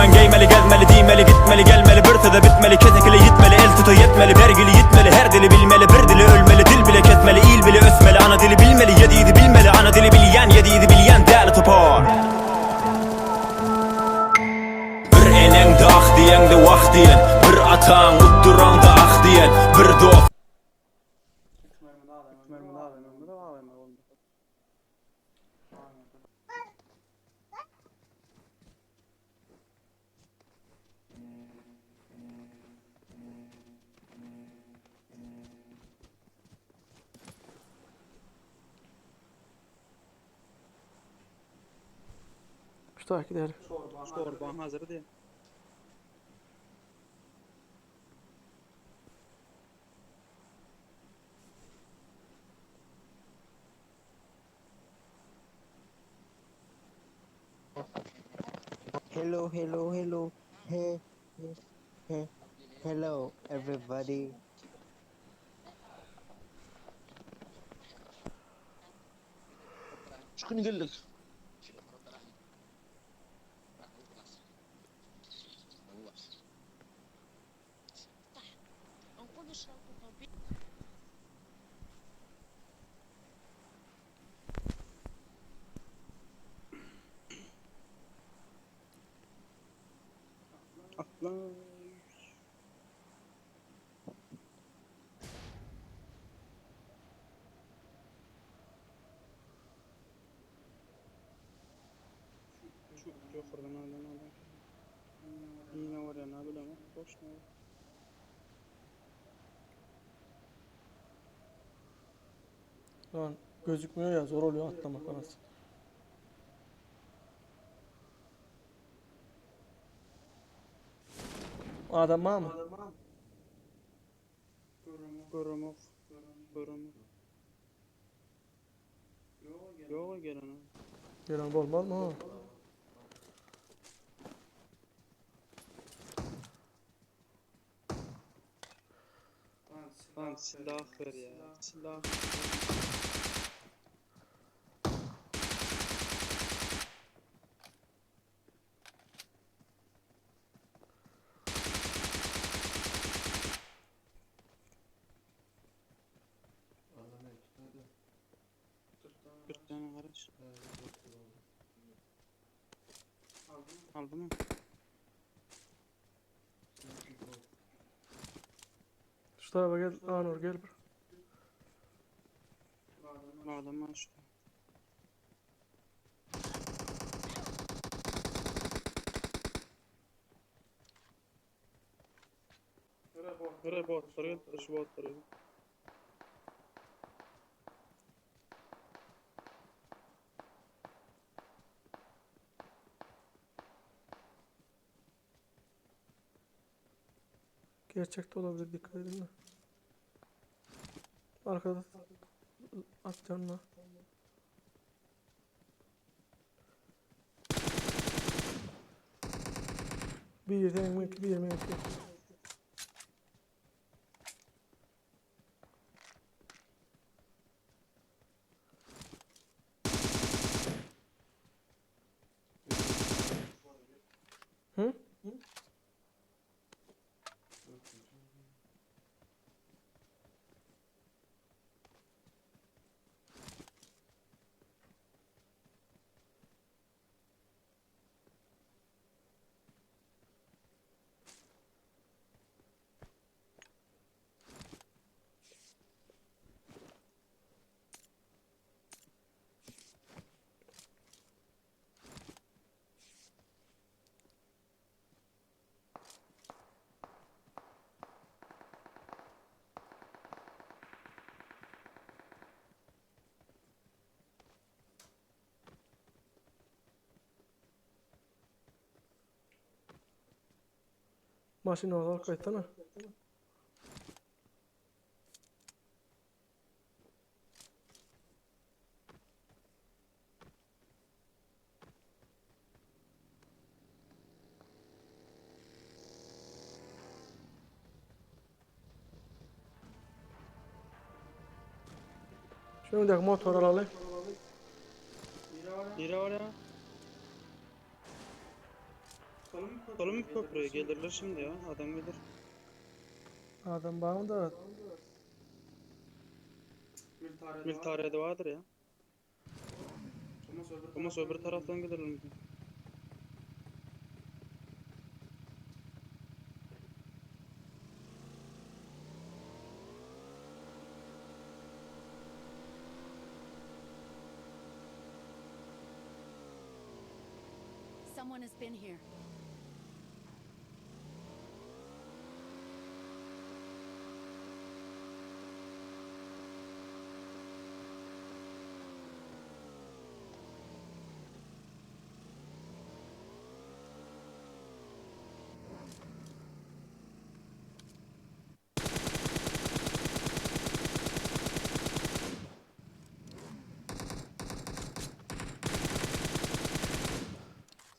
Hökman geýmeli, gezmeli, diýmeli, gitmeli, gelmeli, bir söze bitmeli, kesekili ýitmeli, el tuta ýetmeli, bergili ýitmeli, her dili bilmeli, bir dili ölmeli, dil bile kesmeli, il bile ösmeli, ana dili bilmeli, ýedi yzy bilmeli, ana dili bilýän, ýedi yzy bilýän däli topar. Bir eneňde ah diýeňde wah diýen, bir ataň utduraňda ah diýen, bir dost. Şu tarafa gidelim. Çorban hazır diye. Hello, hello, hello. Hey, hey, hey. Hello, everybody. شكون قال لك Atla. Şu yukarıdan adam adam. Yine var ya ne bileyim boş ne. Lan gözükmüyor ya zor oluyor atlamak anasını. Adam var mı? Göremok. Göremok. Yok gelen o. Gelen olmaz mı? ha? Lan silah ver ya. Silah. Bir tane araç. Aldı mı? Şu tarafa gel. Anur gel. bir. Adam var işte. Nereye botları geldi? Şu botları geldi. Gerçekte olabilir dikkat edin de. Arkada at canına. Bir de bir yemek Hı? Maşyn olarak gaýtana. Şu öndeki motor alaly. Biri var ya. Tutalım köprüyü gelirler şimdi ya. Adam gelir. Adam bağım da Militarya'da vardır ya. Olmasa öbür taraftan gelirler. Someone has been here.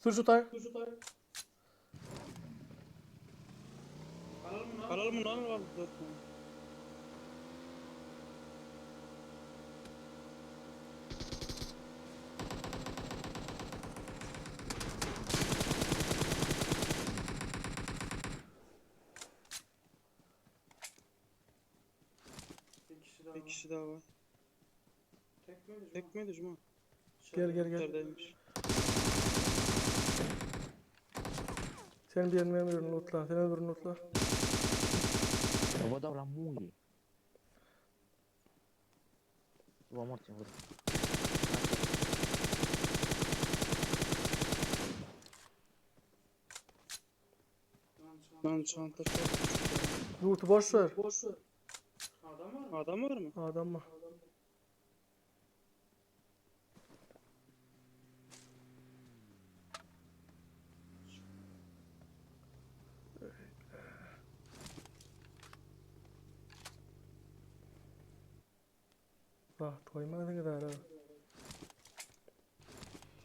Sür şu tay. Alalım bunu alalım. alalım. Dur. Bir kişi daha var. Tek miydi Cuma? Gel gel gel. İçerideymiş. Sen bir yerini ben bir yerini lootla. Sen öbürünü lootla. La voy a hablar muy. Vamos a morir. Lan çanta çok küçük Loot'u boş ver. ya. Adam var mı? Adam mı? Bak toymadın kadar ha.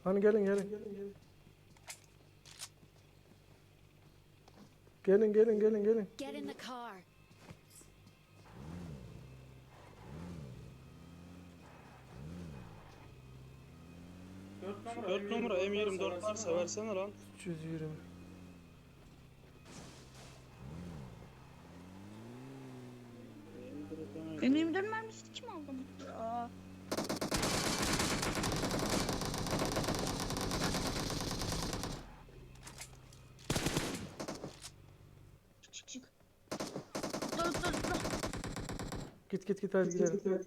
Hani gelin gelin. Gelin gelin gelin gelin. Get in the car. Dört numara M24 varsa versene lan. 320. Benim 24 mermisi kim aldı? Aa. Çık çık çık. Dur dur dur. Git git git hadi gidelim.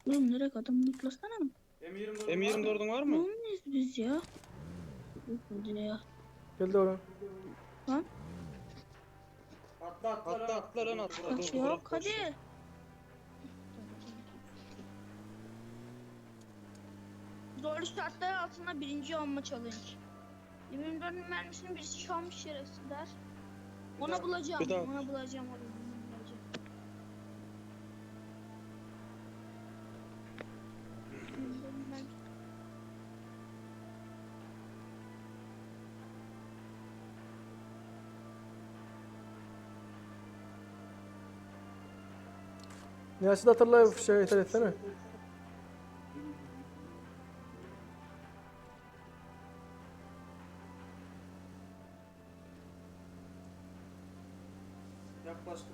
Oğlum nereye adam mutlasana mı? M24'ün var Ne mı? muyuz biz ya? Hadi ya. Gel de oraya. Atla atla lan atla. Kaç Dur, yok bırak, boş ver. hadi. Zorlu şartlar altında birinci olma challenge. 24 mermisinin birisi çalmış şerefsizler. Ona bulacağım, bir daha. ona bulacağım, ona bulacağım. 24 mermisi- Niyazi de hatırla şey yeter etsene.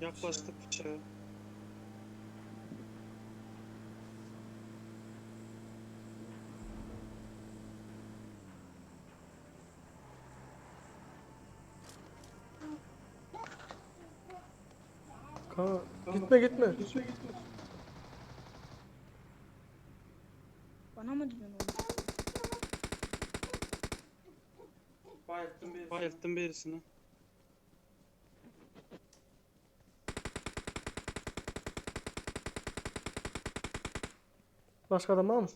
Yaklaştık bıçağa. Kanka gitme gitme. Bana mı dedin oğlum? Bayılttım birisini. Başka adam var mı?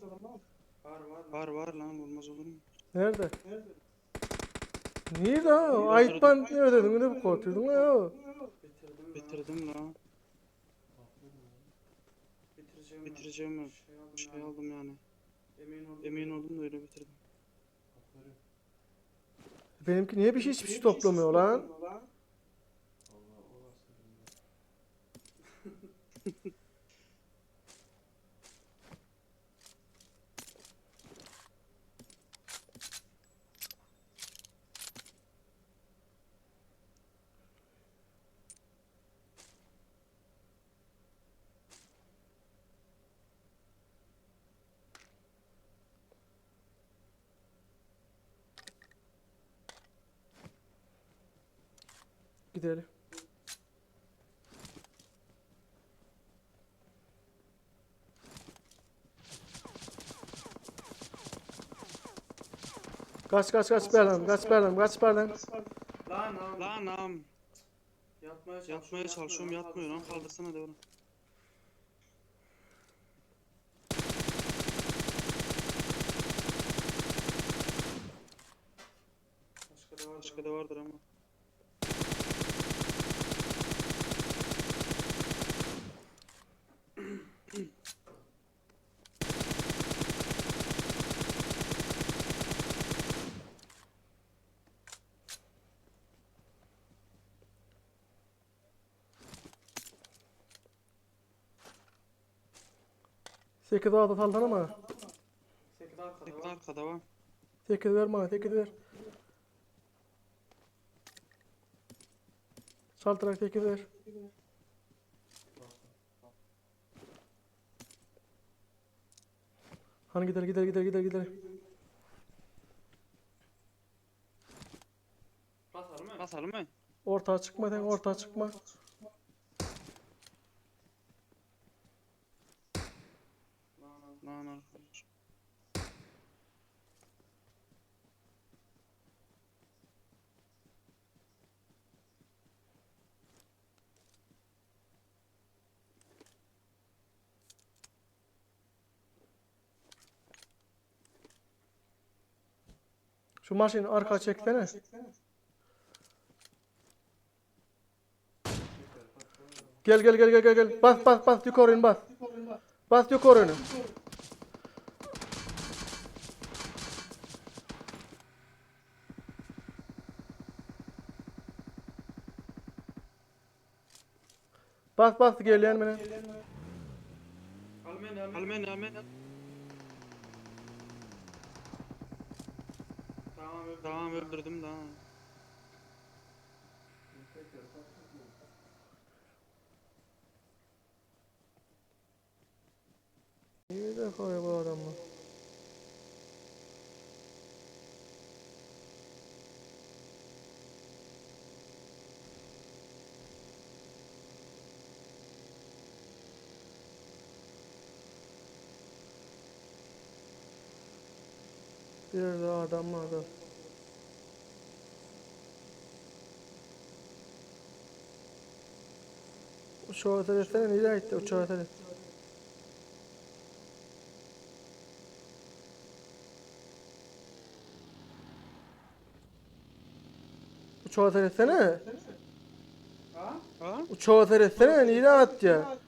Var var lan vurmaz olur mu? Nerede? Niye lan? Ayıptan ne ödedin? Ne bu korkuyordun ya? Bitirdim lan. Bitireceğim ben. Şey aldım yani. Emin oldum da öyle bitirdim. Benimki niye bir şey hiçbir şey toplamıyor lan? Gideli. Kaç kaç kaç berden kaç berden kaç berden. Lan am. Yatmaya çalışıyorum yatmıyor lan kaldırsana devran. Başka da vardır ama. Sekiz ağda saldan ama. Tek arkada var. Sekiz ver bana sekiz ver. Saltırak sekiz ver. Hani gider gider gider gider gider. Basalım mı? Ortağa çıkma sen ortağa çıkma. Lan arkadaş. Şu maşini arka çeksene. Gel gel gel gel gel gel. Bas bas bas yukarı in bas. Bas yukarı in. Bas bas gel yan bana. Al beni al beni. Tamam öldürdüm tamam. İyi de koy bu adamı. Bir daha adam vardı. Uçağı atar etsene nereye gitti uçağı atar et. Uçağı atar etsene. Ha? Uçağı atar etsene nereye at ya.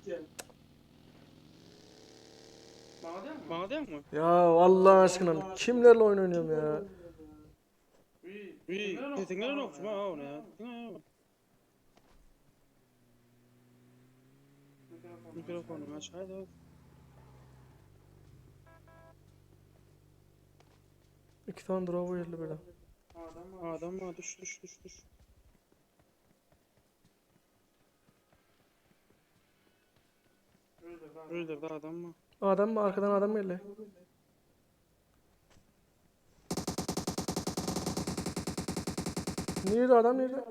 Bana değil mi? Ya Allah aşkına kimlerle oyun oynuyorum ya. İyi. Dinle ne okuma ha onu ya. Dinle. Mikrofonu aç haydi. İki tane drop geldi böyle. Adam var düş düş düş düş. Öldürdü adam mı? Adam mı arkadan adam geldi. Nerede adam nerede?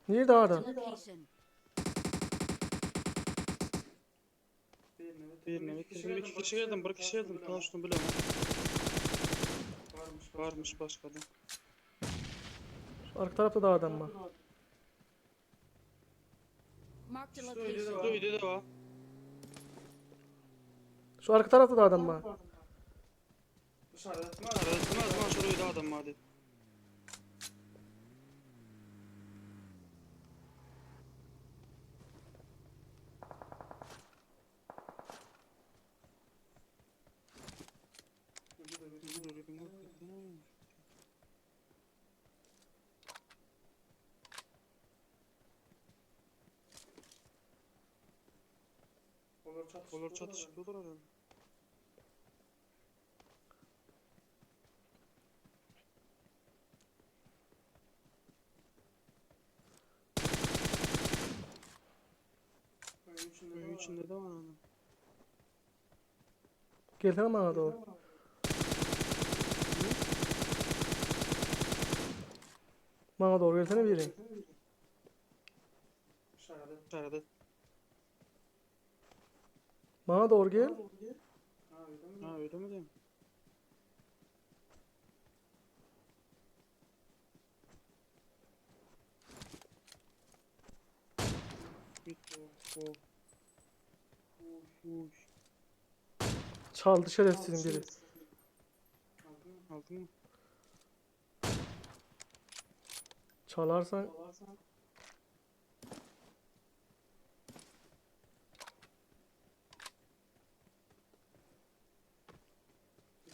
Nerede adam? Location. Bir ne? Bir iki kişi geldim, bir kişi geldim. Konuştum bile. Varmış başka da. Şu arka tarafta da adam var. Marked a location. Duydu da var. Şu arka tarafta da adam var. Arasına zaman şurayı da adam vardı. Olur çatışıp olur herhalde. Köyün içinde de var adam. Gelsene bana doğru. Bana doğru gelsene biri. Dışarıda. Bana doğru gel. Ha öyle mi diyorsun? Oh, oh. Uy. Çaldı şerefsizin biri. Aldın mı? Çalarsan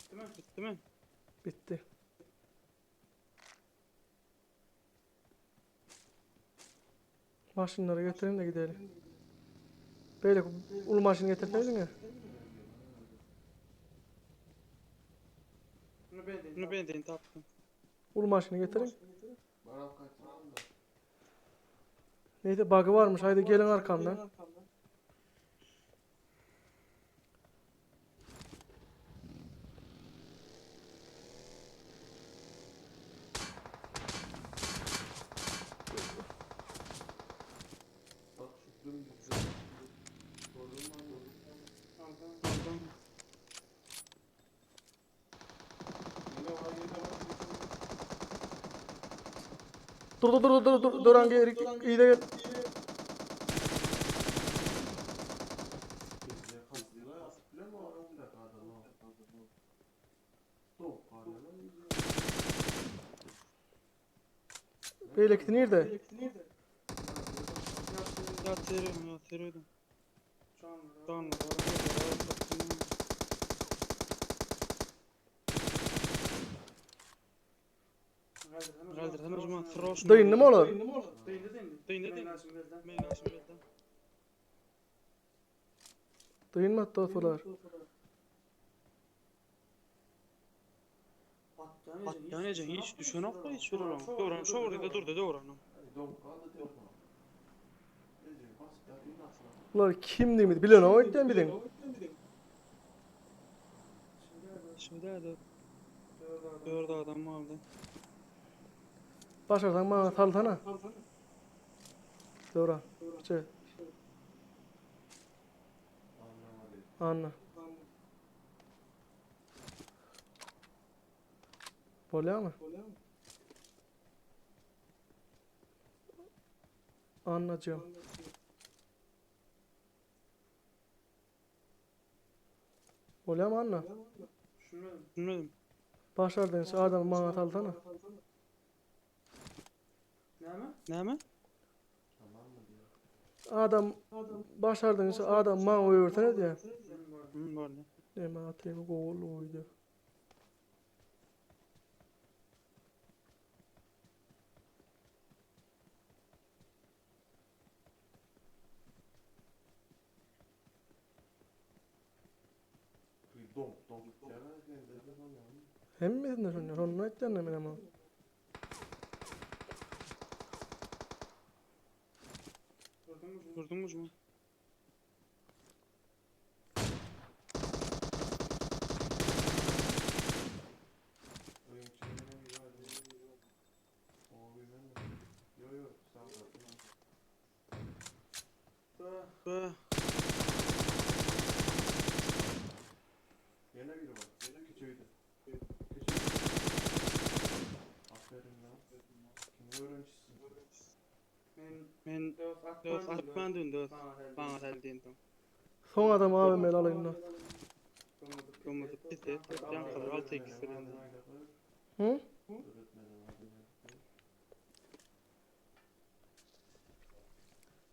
Bitti mi? Bitti mi? bitti. Maşınları getirin de gidelim. Böyle ulu maşını getirseydin ya. Bunu ben de taptım. Ulu maşını getirin. Neyse bug'ı varmış. Haydi gelin arkamdan. Aldım. Dur dur dur dur dur. Duran gel. İyi de gel. Beylekti nerede? Yatırıyorum yatırıyordum. Tamam. Dayın mı olar? Dayın dayın. Dayın mı hatta olar? Yani hiç düşen yok mu hiç vururum. Doğru şu orada dur dedi oranı. Ular kim değil miydi? Bilen o ilkten bilin. Şimdi de dört adam aldı. Başarsan bana salsana. Doğru. Şey. Anla. Bolýar mı? Anlacığım. Bolýar mı Anna? Bilmedim. Başardın şu adam bana salsana. Ne mi? Adam başardın şu adam bana oy versene diye. Hı var ne? Hemen atayım gol oydu. Hemmesinde şonlar, onu aýtýan men ama. Vurdun mu cuma? Be. Men dört atman dün dört. Bana geldiğinde. Son adam AVM'li alayım lan. Olmadı bitti. Can kalır altı ikisi. Hı?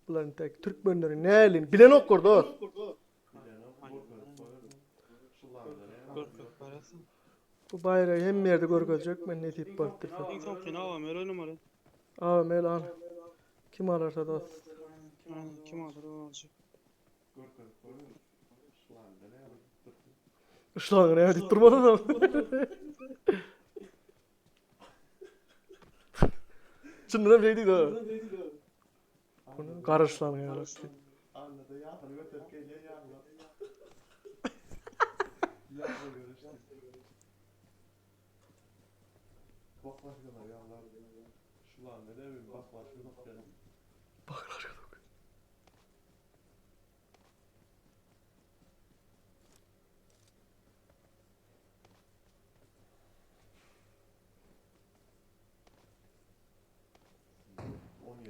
Buların tek Türkmenleri ne elin bilen ok dost. Korkak parası. Bu bayrağı hem yerde görkezecek men ne tip baktırsa. En son fena var öyle numara. AVM'li al. Kim alırsa dost. Aynen, Kim alır o alacak. Işlağını ne edip durmadan da. Çınladan şey değil o. Bunu karışlan ya. Anladı ya. Hani ötüp geliyor ya. Yağla görüştük. Bak başkalar yağlar. Şulan ne bileyim bak başkalar geldi. Baklar yok.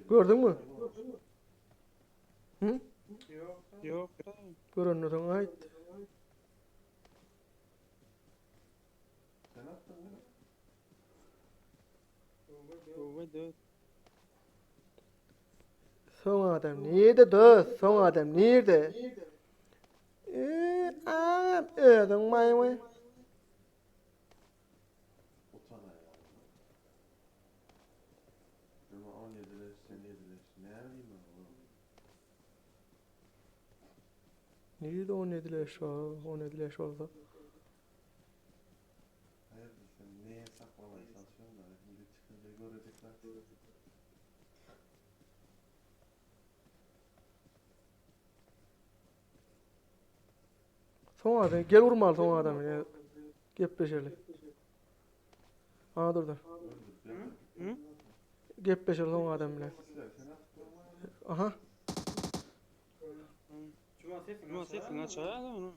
Gördüňmi? Hı? Ýok. Görenden soň aýt. Sen attın değil mi? Owa döt. Soň adam nirde dost? Soň adam nirde? Eee, agam özüň maýmy? Utana ya. Cuma 17 leş, 17 leş. Ne bileyim ben oğlum. Nirde 17 leş o? 17 leş olsa. Hayırdır sen neye saklamaya çalışıyorsun da şimdi çıkınca görecekler. Soň adam gel urmaly soň adam ya. Gepleşeli. Ana dur dur. Hı? Gepleşeli soň adam bilen. Aha. Cuma sesini aç ha onu.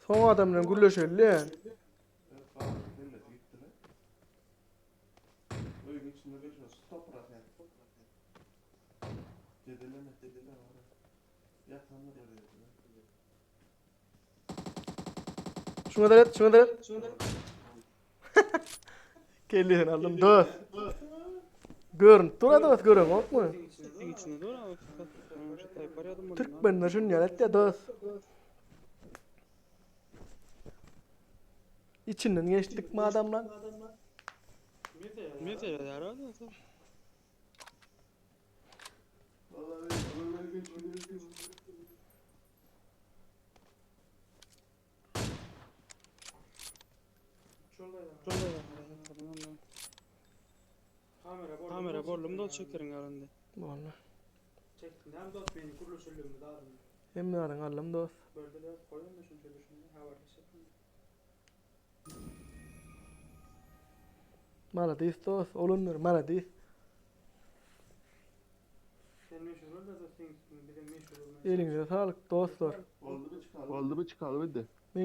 Soň adam bilen gürleşeli. Evet, bazı milleti gitti lan. Öykün içinde bir şey stop bırak yani. Cedeleme, cedeleme oraya. Yatanlar oraya. Şuna da et, şuna da et. Kellesini aldım dost. Görün, dur dost, görün, ok mu? Sesiň içinde dur abi. Şu taypar yadım bunu. Türkmenler şunu yarat ya dost. İçinden geçtik mi adamla? Ne diyor ya abi? Vallahi ben geçmiyorum. Kamera borlum da çekerin aranda. Vallahi. Çektin hem dost beni kuruluşluğumu da aldım. Hem yarın aldım dost. Bölde de koyun da şunca düşündüm. Haberleşelim. Maladis dost, olunur maladis. Sen meşhur ol da dost sen bizim meşhur olmayı. Elinize sağlık dostlar. Oldu mu çıkalım? Oldu mu çıkalım hadi.